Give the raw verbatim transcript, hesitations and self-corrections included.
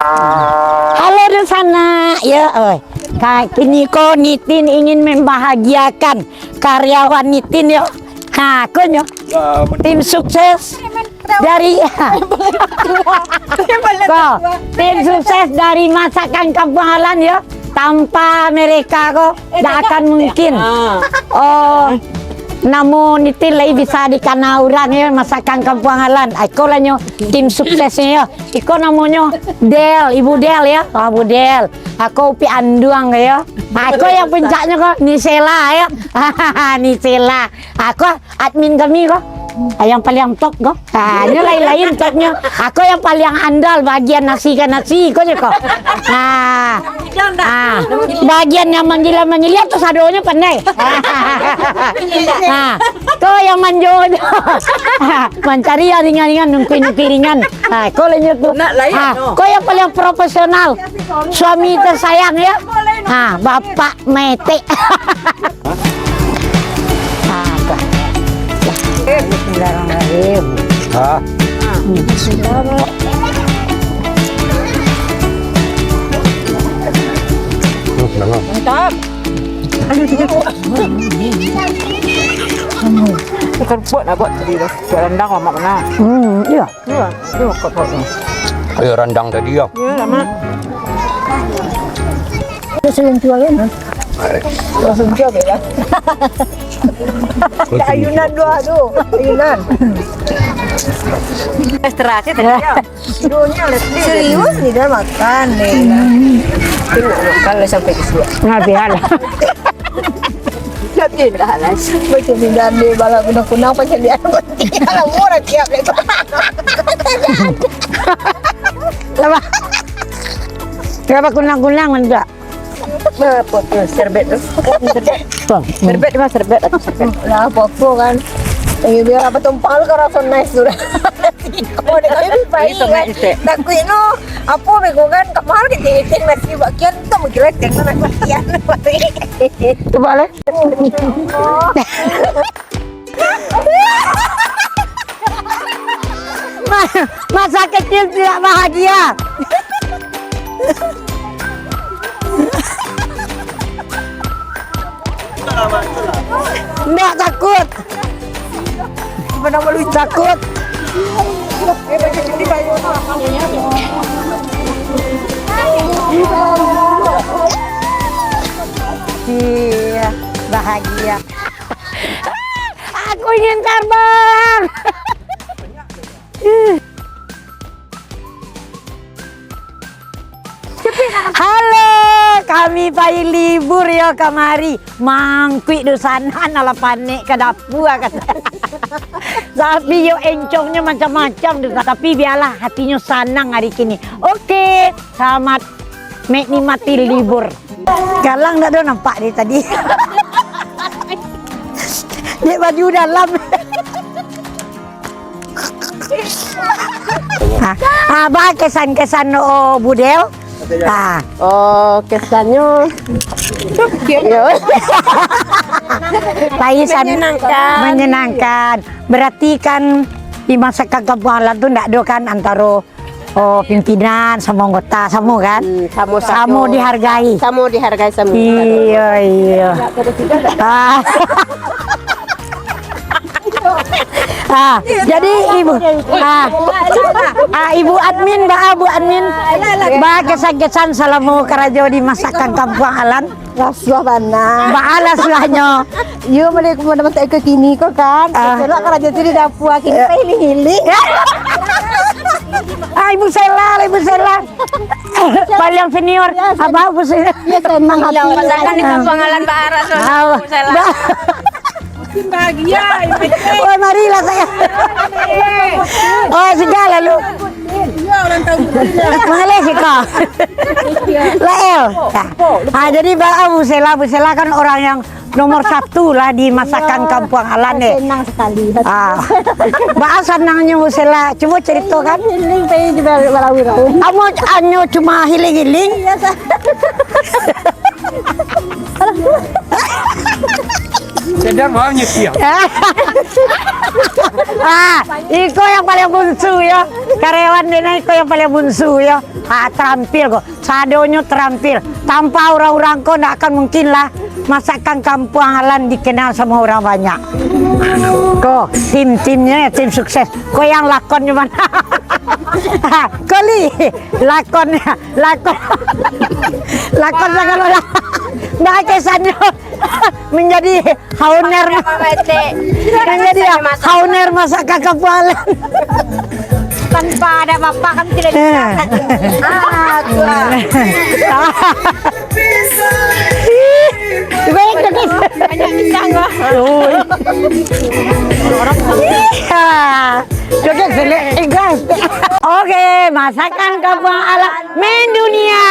Halo, Dunsanak, yo, oi. Ka-, kini ko Nitin ingin membahagiakan karyawan Nitin, yo. Ha, ko nyo. Tim sukses dari, ko, tim sukses dari Masakan Kampuang Alan, yo. Tanpa mereka ko, dak akan mungkin. Oh, namo Nitin lai bisa dikana urang, yo, Masakan Kampuang Alan. Ai, ko lah nyo tim suksesnyo, yo. Iko namonyo Del, Ibu Del, yo. Ah, Bu Del. Ako Upi Anduang, yo. Ah, ko yang puncaknyo ko, Nisela, yo. Nisela. Ako admin kami ko. Ah, yang paling top ko. Ah, nyo lain-lain topnyo. Ako yang paling andal bagian nasi ka nasi, ko nyo ko. Ah. Ah, bagian yang manjilah-manjilah tu sadonyo pandai. Ah, ko yang manjo-njo. Mancari yang ringan-ringan, nungkui-nungkui ringan. Ah, ko lah nyo tu. Nak lain, ah, no. Ko yang paling profesional. Suami tersayang, yo. Ah, Bapak Metek. Ah, ko. Bismillahirrahmanirrahim. Ha? Hmm. Mantap. Ikan buat nak buat tadi tu. Buat rendang, mamak, mana? Hmm, iyo. Iyo, iyo, kok buat tu. Ayo, rendang tadi, yo. Iyo, lama. Langsung jual, yo, nah. Langsung jual, yo. Ayunan dua tu, ayunan. Extra, saya tadi, yo. Serius ni dah makan ni. Tengok makan lah sampai ke suap. Nah, biarlah. Tapi dah lah. Macam ni dah ni, bala kunang-kunang macam ni. Alah, murah tiap lagi. Kenapa? Kenapa kunang-kunang, Mak? Apa tu, serbet tu? Apa? Serbet mah, serbet, aku serbet. Lah, apa-apa kan. Lagi biar apa tumpang tu rasa nice tu dah. Oh, dia kami baik kan. Takuik no. Apa bego kan, kamar kita eating nasi bagian tu mungkin lah jangan nak bagian. Coba lah. Ma-, masa kecil tidak bahagia. Ndak takut. Takut. Iya, bahagia. Aku ingin terbang. Halo, kami pai libur yo kamari. Mangkuik dunsanak, alah panek ka dapua, kato. Tapi yo encongnyo macam-macam tu, tapi bialah hatinyo sanang hari kini. Oke, selamat menikmati libur. Galang ndak do nampak dari tadi. Dek baju dalam. Ah, ah, ba kesan-kesan, oh, Budel. Ah. Oh, kesannyo. Yo. Paisan. Menyenangkan. Menyenangkan. Berarti kan di Masakan Kampuang Alan tu ndak ado kan antaro, oh, pimpinan samo anggota, samo kan? Hmm, samo satu. Samo dihargai. Samo dihargai, samo. Iyo, iyo. Ah. Ah, jadi ibu, ah, ah, ibu admin, ba, ah, bu admin, ba kesan-kesan salamo karajo di Masakan Kampuang Alan. Rasuah bana. Baa rasuahnyo? Yo, mulai kumadan masak iko kini ko kan. Ah. Elok karajo tu di dapua, kini ah, pai hiling-hiling. Ah, Ibu Sela lah, Ibu Sela. Paling senior. Biasa. Abah Ibu Sela. Biasa, emang hati. Masakan di Kampuang Alan baa rasuahnyo, ah, Ibu Sela. Ba- Makin bahagia, Ibu. Oh, marilah saya. Oh, sudah lalu. Iya, ulang tahun. Mengalir sih kau. Lael. Ah, jadi ba-, Bu Sela, Bu Sela kan orang yang nomor satu lah di Masakan Kampuang Alan deh. Senang sekali. Ah. Baa sanangnyo Bu Sela. Cubo cerito kan. Hiling tadi juga balalu. Amo anyo cuma hiling-hiling. Iya, sa- Sadar bawa nyetiang. Ah, iko yang paling bunsu yo. Karyawan dek nah iko yang paling bunsu yo. Ah, tarampil ko. Sadonyo tarampil. Tanpa urang-urang ko, ndak akan mungkin lah masakan Kampuang Alan dikenal samo urang banyak. Ko, tim-timnyo, tim sukses. Ko yang lakonnyo mano? Ko, Li, lakon, lakon. Lakon sagalo lah. Mbak Kesanyo menjadi owner. Menjadi owner masakan Kampuang Alan. Tanpa ada bapak kan tidak bisa. Ah, tu lah. Ih, banyak joget. Banyak pisang lah. Oi. Iya. Joget selek, eh, guys. Oke, masakan Kampuang Alan mendunia.